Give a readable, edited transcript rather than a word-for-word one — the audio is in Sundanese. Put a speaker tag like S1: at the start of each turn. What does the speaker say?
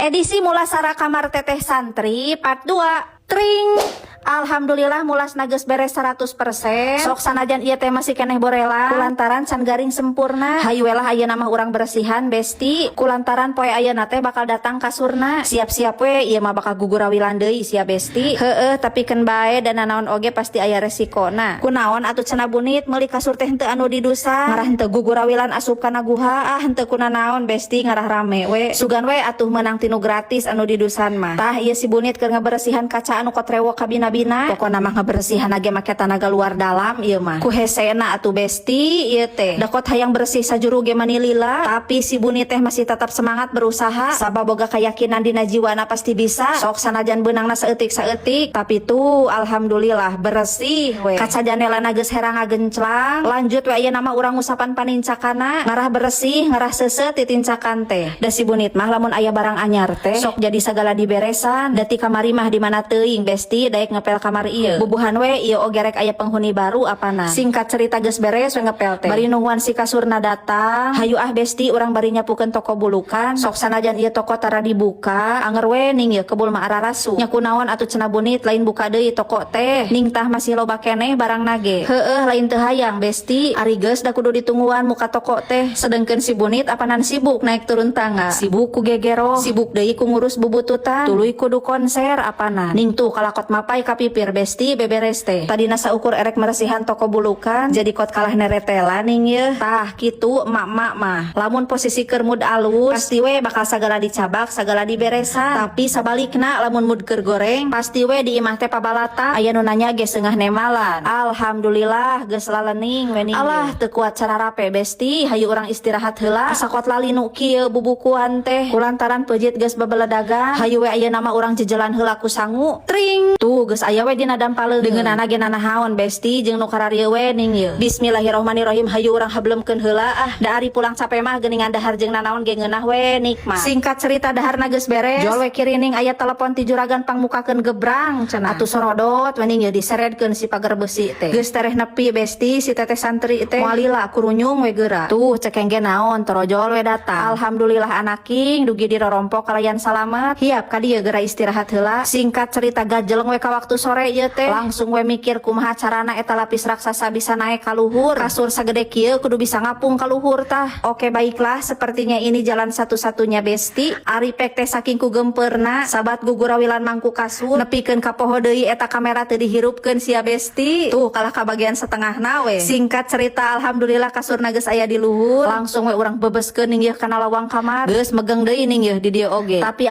S1: Edisi Mulasara Kamar Teteh Santri part 2. Tring. Alhamdulillah, mulasna geus beres 100%. Sok sanajan ieu teh masih keneh borela kulantaran can garing sempurna. Hayu we lah, ayeuna mah urang bersihan, Besti, kulantaran poe ayeuna teh bakal datang kasurna. Siap-siap we, ieu mah bakal gugurawilan deui sia, Besti. Heeh, tapi keun bae dan naon oge pasti aya resikona. Kunaon atuh cenah Bunit meuli kasur teh henteu anu didusan, ngarah henteu gugurawilan asup kana guha? Ah, henteu kunanaon, Besti, ngarah rame we. Sugan we atuh menang tinu gratis anu didusan mah. Tah, ieu si Bunit keur ngaberesihan kaca anu kotrewok kabina-bina. Pokona mah ngaberesihan ge make tanaga luar dalam ieu mah. Ku hesena atuh, Besti, ieu teh. Da kot hayang bersih sajuru ge mani lila, tapi si Bunit teh masih tetap semangat berusaha sabab boga keyakinan dina jiwana pasti bisa. Sok sanajan beunangna saeutik-saeutik, tapi tuh alhamdulillah bersih we. Kaca janelana geus herang ngagenclang. Lanjut we, ayeuna mah urang ngusapan panincakana, ngarah bersih, ngarah seuseut titincakan teh. Da si Bunit mah lamun aya barang anyar teh sok jadi sagala diberesan. Da ti kamari mah di mana teuing, Besti, daek ngepel kamar ieu. Bubuhan we ieu oge rek aya penghuni baru apana. Singkat cerita, geus beres we ngepel teh. Bari nungguan si kasurna datang. Hayu ah, Besti, urang bari nyapukeun toko bulukan. Sok sanajan ieu toko tara dibuka, anger we ning ieu kebul mah ararasu. Nya kunaon atuh cenah Bunit lain buka deui toko teh. Ning tah masih loba keneh barang nage. Heueuh, lain teu hayang, Besti, ari geus da kudu ditungguan muka toko teh. Sedengkeun si Bunit apanan sibuk naik turun tangga. Sibuk ku gegero, sibuk deui ku ngurus bubututan, tuluy kudu konser apana. Ning tuh kalakot mapay ka pipir, Besti, beberes teh. Tadina saukur erek meresihan toko bulukan, jadi kot kalah neretela ning ye. Tah kitu emak-emak mah. Lamun posisi keur mood alus, pasti we bakal sagala dicabak, sagala diberesan. Tapi sabalikna lamun mood keur goreng, pasti we di imah teh pabalata, aya nu nanya ge seungah nemalan. Alhamdulillah geus lalening we ning. Alah, teu kuat cararape, Besti, hayu urang istirahat heula. Asa kot lali nu kieu bubukuan teh. Kulantaran peujit geus babeledagan, hayu we ayeuna mah urang jejelan heula ku sangu. Tring. Tuh geus aya we dina dampaleungeun. Deungeunana ge nanahaon, Besti, jeung nu kararieu we ning ye. Bismillahirrahmanirrahim, hayu urang hablemkeun heula ah. Da ari pulang capek mah geuningan dahar jeung nanaon ge ngeunah we, nikmat. Singkat cerita, daharna geus beres. Jol we kirining aya telepon ti juragan, pangmukakeun gebrang cenah. Atuh sorodot we ning ye diseredkeun si pagar besi teh. Geus tereh nepi, Besti, si teteh santri teh. Moal lila kurunyung we geura. Tuh cekeng ge naon, torojol we datang. Alhamdulillah anaking dugi dirorompok kalayan salamet. Hiap ka dieu geura istirahat heula. Singkat cerita, gajeleng we ka waktu sore ieu teh. Langsung we mikir kumaha carana eta lapis raksasa bisa naik ka luhur. Kasur sagede kieu kudu bisa ngapung ka luhur tah. Oke baiklah, sepertinya ini jalan satu-satunya, Besti. Ari pek teh saking ku gemperna sabat gugurawilan mangku kasur nepikeun ka poho deui eta kamera teu dihirupkeun sia, Besti. Tuh kalah ka bagian setengahna we. Singkat cerita, alhamdulillah kasurna geus aya di luhur. Langsung we urang bebeskeun ning yeuh kana lawang kamar. Geus megeng deui ning yeuh di dieu oge. Tapi